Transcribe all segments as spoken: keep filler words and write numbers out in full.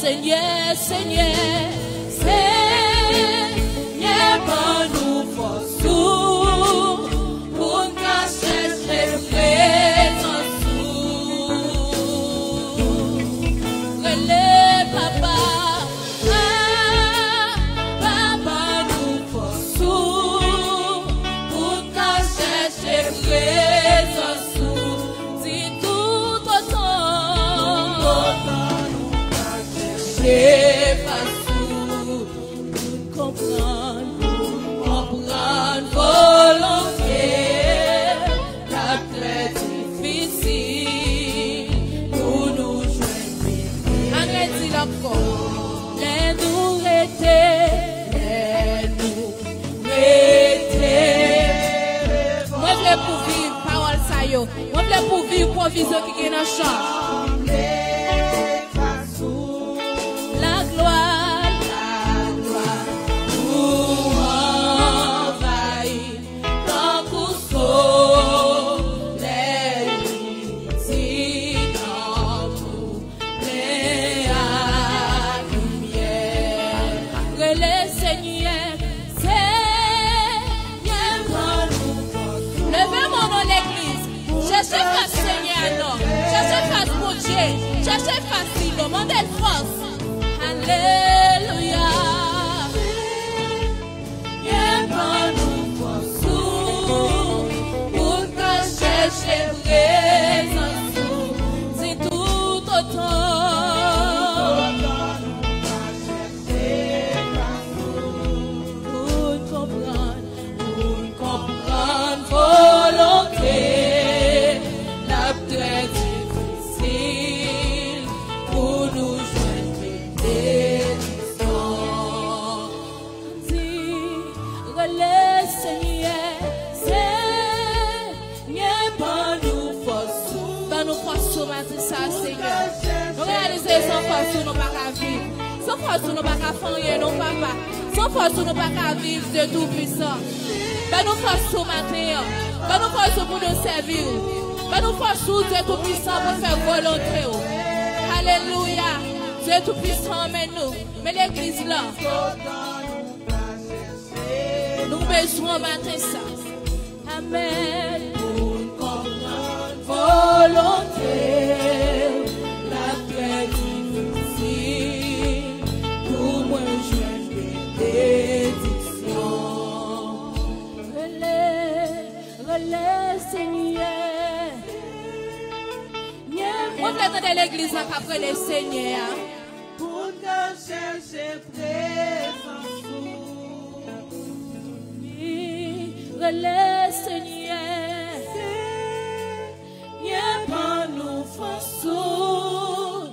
Senyè, Senyè, Senyè, ban nou fòs ou, pou n ka chèche prezans ou. Rele Papa, Papa, ban nou fòs ou, pou n ka chèche prezans ou. Di toutotan, toutotan nou ka chèche fas ou, pou n konprann, pou n konprann volonte l, ap trè difisil pou nou jwenn benediksyon. Ann redi l ankò. Lè nou rete, lè nou rete. Mwen vle pou viv pawòl sa yo. Mwen vle pou viv pwovizyon ki gen nan chan. Laglwa, laglwa ou anvayi tankou solèy midi, tankou plen ak limyè. Rele Senyè, Senyè, ban nou fòs. Leve men w non legliz. Chèche fas Senyè a non. Chèche fas Bondye. Chèche fas li non. Mande l fòs. Alelouya. Senyè, ban nou fòs ou, pou n ka chèche prezans ou. Di toutotan, pou n konprann, pou n konprann volonte l, ap trè difisil pou nou jwenn benediksyon. Di, rele Senyè, Senyè, ban nou fòs ou. Ban nou fòs ou maten sa, Senyè. Nou reyalize san fòs ou nou pa ka viv. San fòs ou nou pa ka fè anyen non, Papa. San fòs ou nou pa ka viv, Dye Toupisan. Ban nou fòs ou maten an. Ban nou fòs ou pou nou sèvi w. Ban nou fòs ou, Dye Toupisan, pou fè volonte w. Alelouya. Dye Toupisan, anmenn nou. Men legliz la. Nou bezwen w maten sa. Amèn. Pou n konprann volonte w, l ap trè difisil pou mwen jwenn benediksyon. Rele, rele Senyè. Mwen vle tande legliz la k ap rele Senyè a. Pou n ka chèche prezans ou. Wi, rele Senyè. Senyè, ban nou fòs ou,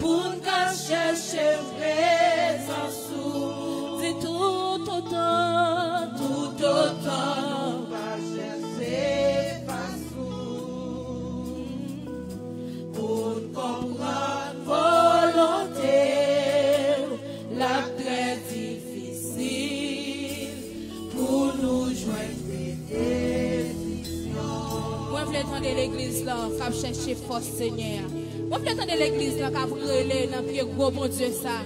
pou n ka chèche prezans ou. Di toutotan, toutotan nou pa chèche fas ou. Pou n konprann volonte w, l ap trè difisil pou nou jwenn benediksyon. Mwen vle tande legliz la k ap chèche fòs Senyè a. Mwen vle tande legliz la k ap rele nan pye gwo Bondye sa.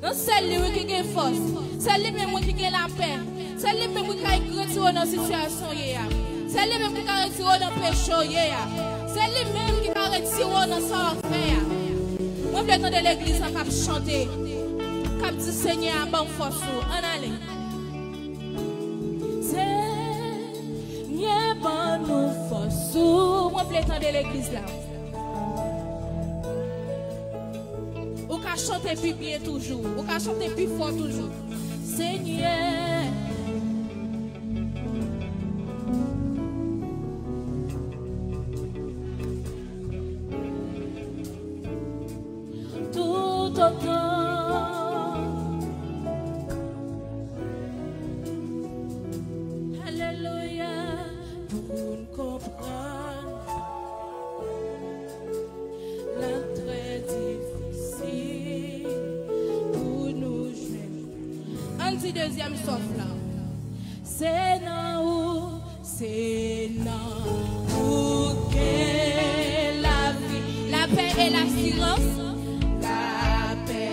Non, se li wi ki gen fòs. Se li menm wi ki gen lapè. Se li menm wi ki ka retire w nan sitiyasyon w ye a. Se li menm ki ka retire w nan peche w ye a. Se li menm ki ka retire w nan sa w ap fè a. Mwen vle tande legliz la k ap chante, k ap di, Senyè a, ban m fòs ou. Ann ale. Senyè, ban nou fòs ou. Mwen vle tande legliz la. Ou ka chante pi byen toujou. Ou ka chante pi fò toujou. Senyè. Toutotan. Alelouya. Pou n konprann. L ap trè difisil pou nou jwenn. Ann di dezyèm sòf la. Se nan ou, se nan ou gen lavi, lapè e lasirans. Lapè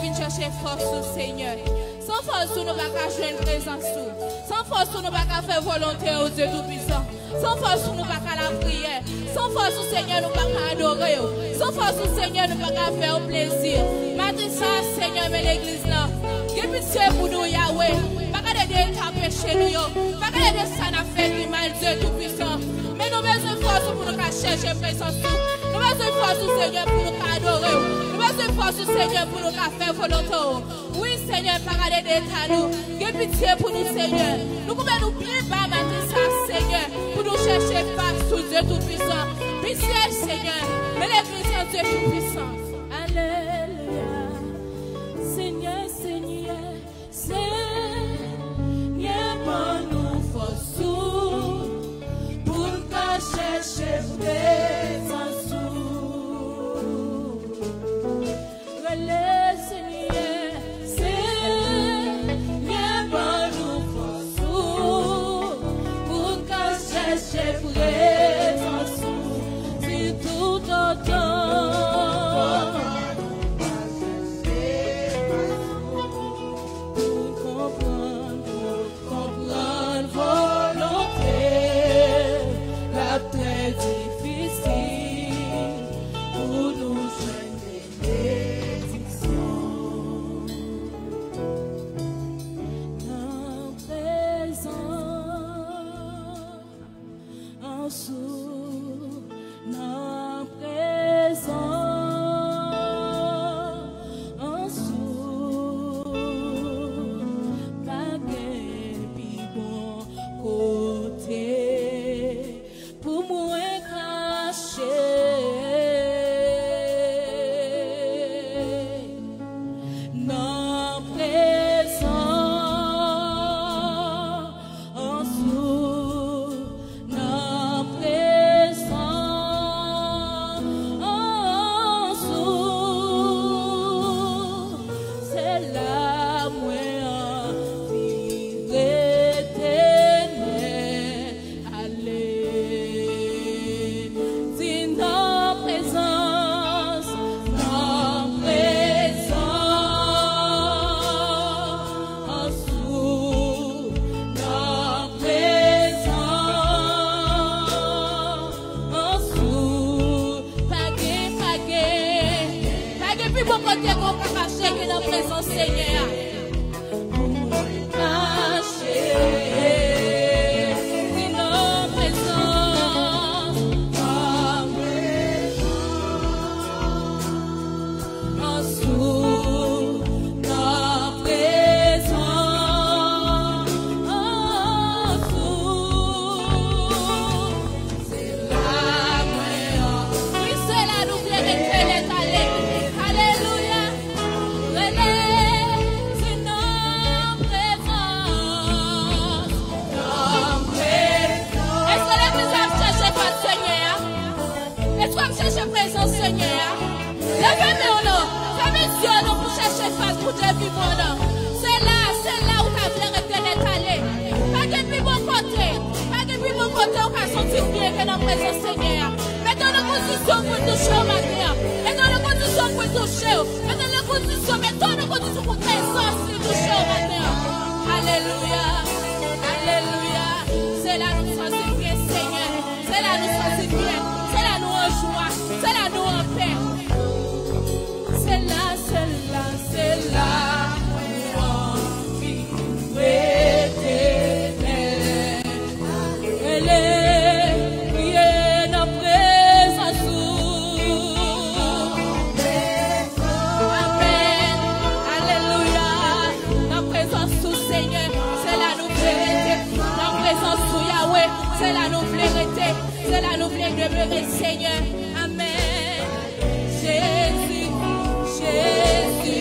Vin chèche fòs ou, Senyè. San fòs ou, nou pa ka jwenn prezans ou. San fòs ou, nou pa ka fè volonte ou, Dye Toupisan. San fòs ou, nou pa ka lapriyè. San fòs ou, Senyè, nou pa ka adore w. San fòs ou, Senyè, nou pa ka fè w plezi. Maten sa, Senyè, men legliz lan. Gen pitye pou nou, Yawe. Pa gade de eta peche nou yo. Pa gade de sa n ap fè ki mal, Dye Toupisan. Men nou bezwen fòs ou pou nou ka chèche prezans ou. Nou bezwen fòs ou, Senyè, pou nou ka adore w. Nou bezwen fòs ou, Senyè, pou nou ka fè volonte w. Wi, Senyè, pa gade de eta nou. Gen pitye pou nou, Senyè. Nou koube nou byen ba maten sa, Senyè, pou nou chèche fas ou, Dye Toupisan. Pitye, Senyè. Men legliz lan, Dye Toupisan. Alelouya. Senyè, Senyè, Senyè, ban nou fòs ou pou n ka chèche prezans ou. Rele Senyè, Senyè, ban nou fòs ou pou n ka chèche prezans ou si toutotan. Pou n konprann, pou n konprann volonte l, ap trè difisil pou nou jwenn benediksyon. Nan prezans ou, nan prezans ou, pa gen pi bon kote pou mwen kache. Nan prezans ou, nan prezans ou, se la mwen anvi rete nèt. Ale, di nan prezans, nan prezans ou, nan prezans ou. Pa gen, pa gen, pa gen pi bon kote ke w ka kache ke nan prezans Senyè a. Pou mwen kache, si nan prezans, nan prezans ou, nan prezans ou. Se la mwen an. Wi, se la nou vle rete nèt ale. Alelouya. Rele, se nan prezans, nan prezans. Èske legliz ap chèche fas Senyè a? Èske w ap chèche prezans Senyè a? Leve men w non. Fèmen zye w non pou chèche fas pou delivrans w non. Se la, se la ou ta vle rete nèt ale. Pa gen pi bon kote. Pa gen pi bon kote ou ka santi w byen ke nan prezans Senyè a. Mete w nan kondisyon pou l touche w maten an. Mete w nan kondisyon pou l touche w. Mete w nan kondisyon, mete w nan kondisyon pou prezans li touche w maten an. Alelouya. Alelouya. Se la nou santi byen, Senyè. Se la nou santi byen. Se la nou an jwa. Se la nou an pè. Se la, se la, se la mwen anvi rete nèt. Rele, kriye nan prezans ou. Amèn. Alelouya. Nan prezans ou, Senyè. Se la nou vle rete. Nan prezans ou, Yawe. Se la nou vle rete. Se la nou vle demere, Senyè. Amèn. Jezi, Jezi,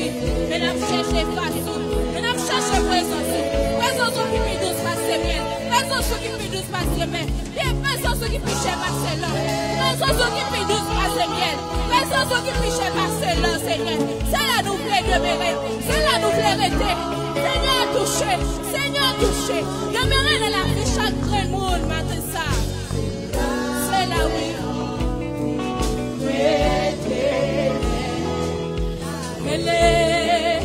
men n ap chèche fas ou, men n ap chèche prezans ou. Prezans ou ki pi dous pase myèl, prezans ou ki pi dous pase mè, prezans ou ki pi chè pase lò, prezans ou ki pi dous pase myèl, prezans ou ki pi chè pase lò, Senyè. Se la nou vle demere, se la nou vle rete. Senyè, touche, Senyè, touche. Demere nan lavi chak grenn moun maten sa. Se la wi. Rele,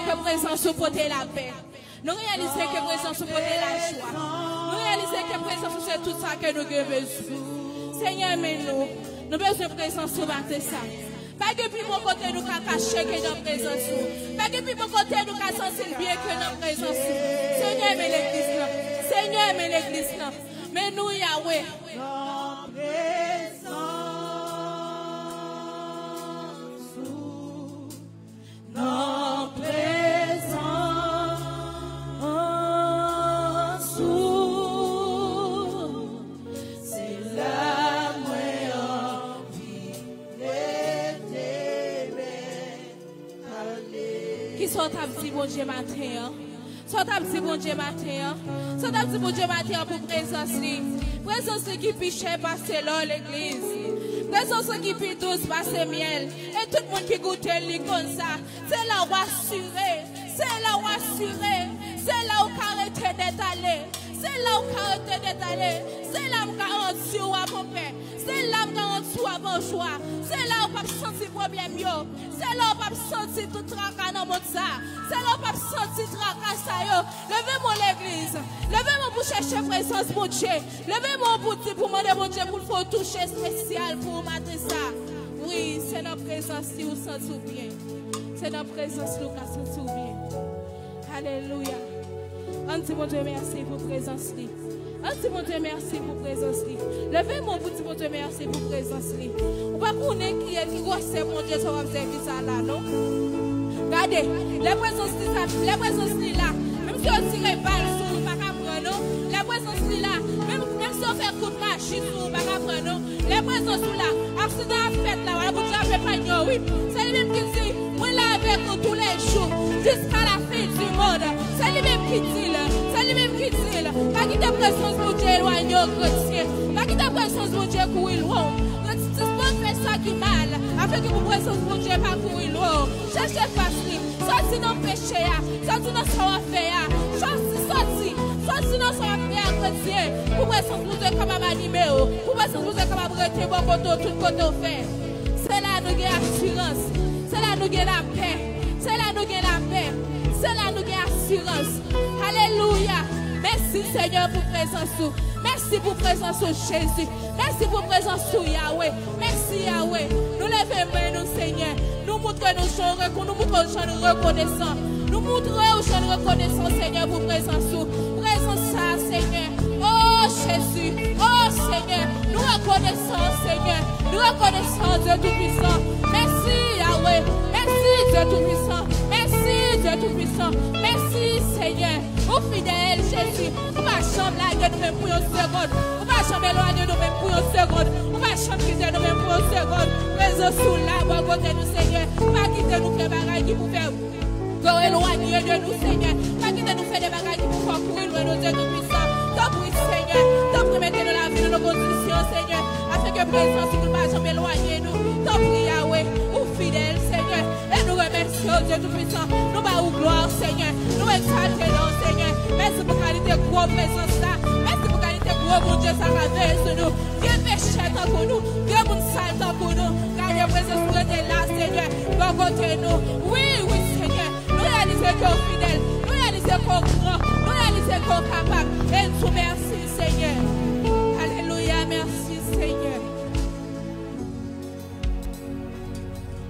Ke prezans ou pote lapè. Nou reyalize ke prezans ou pote lajwa. Nou reyalize ke prezans ou se tout sa ke nou gen bezwen. Senyè, men nou. Nou bezwen prezans ou maten sa. Pa gen pi bon kote nou ka kache ke nan prezans ou. Pa gen pi bon kote nou ka santi l byen ke nan prezans ou. Senyè, men legliz lan. Senyè, men legliz lan. Men nou, Yawe. Nan prezans ou. Nan prezans ou, se la mwen anvi rete, men ale. Kisa w t ap di Bondye maten an? Sa w t ap di Bondye maten an? Sa w t ap di Bondye maten an pou prezans li? Prezans li ki pi chè pase lò, legliz. Prezans li ki pi dous pase myèl. E tout moun ki goute l, li konn sa. Se la w asire. Se la w asire. Se la w ka rete nèt ale. Se la w ka rete nèt ale. Se la m garanti w ap an pè. Se la m garanti w ap an jwa. Se la w p ap santi pwoblèm yo. Se la w p ap santi tout traka nan mond sa. Se la w p ap santi traka sa yo. Leve men w legliz. Leve men w pou chèche prezans Bondye. Leve men w pou di, pou mande Bondye pou l fè w touche espesyal pou w maten sa. Wi, se nan prezans li ou santi w byen. Se nan prezans li ou ka santi w byen. Alelouya. Ann di Bondye mèsi pou prezans li. Ann di Bondye mèsi pou prezans li. Leve men w pou di Bondye mèsi pou prezans li. Ou pa konnen ki, ki gwosè Bondye sa w ap sèvi sa la, non? Gade, lè prezans li sa, lè prezans li la, menm si yo tire bal sou ou, ou pa ka pran, non. Lè prezans li la, menm, menm si yo fè kout maji sou ou, ou pa ka pran, non. Lè prezans ou la, aksidan ap fèt la, w ap Bondye ap epaye w, wi. Se li menm ki di, mwen la avèk ou tou lè jou, jiska la fen di mond. Se li menm ki di l, se li menm ki di l. Pa kite prezans Bondye elwanye w, kretyen. Pa kite prezans Bondye kouri lwen w. Rete sispann fè sa ki mal, afenke pou prezans Bondye pa kouri lwen w. Chèche fas li. Sòti nan peche a. Sòti nan sa w ap fè a. Sòti, sòti. Sòti nan sa w ap fè a, kretyen. Pou prezans Bondye kapab anime w. Pou prezans Bondye kapab rete bò kote w tout kote w fè. Se la nou gen asirans. Se la nou gen lapè. Se la nou gen lapè. Se la nou gen asirans. Alelouya. Mèsi, Senyè, pou prezans ou. Mèsi pou prezans ou, Jezi. Mèsi pou prezans ou, Yawe. Mèsi, Yawe. Nou leve men nou, Senyè. Nou moutre nou jan nou reko-, nou moutre w jan nou rekonesan. Nou moutre w jan nou rekonesan, Senyè, pou prezans ou. Prezans sa, Senyè. O Jezi. O Senyè. Nou rekonesan, Senyè. Nou rekonesan, Dye Toupisan. Mèsi, Yawe. Mèsi, Dye Toupisan. Mèsi, Dye Toupisan. Mèsi, Senyè. Ou fidèl, Jezi. Ou pa janm lage nou menm pou yon segonn. Ou pa janm elwanye nou menm pou yon segonn. Ou pa janm kite nou menm pou yon segonn. Prezans ou la, bò kote nou, Senyè. Pa kite nou fè bagay ki pou fè, pou elwanye de nou, Senyè. Pa kite nou fè de bagay ki pou fè w kouri lwen nou, Dye Toupisan. Tanpri, Senyè. Tanpri, mete nou lavi nou nan kondisyon, Senyè. Afenke prezans ou pa janm elwanye nou. Tanpri, Yawe. Ou fidèl, Senyè. E nou remèsye w, Dye Toupisan. Nou ba ou glwa, Senyè. Nou egzalte non w, Senyè. Mèsi pou kalite gwo prezans la. Mèsi pou kalite gwo Bondye sa k ap veye sou nou. Vye pechè tankou nou, vye moun sal tankou nou. Gade prezans ou rete la, Senyè. Bò kote nou. Wi, wi, Senyè. Nou reyalize ke w fidèl. Nou reyalize ke w gran. Nou reyalize ke w kapab. E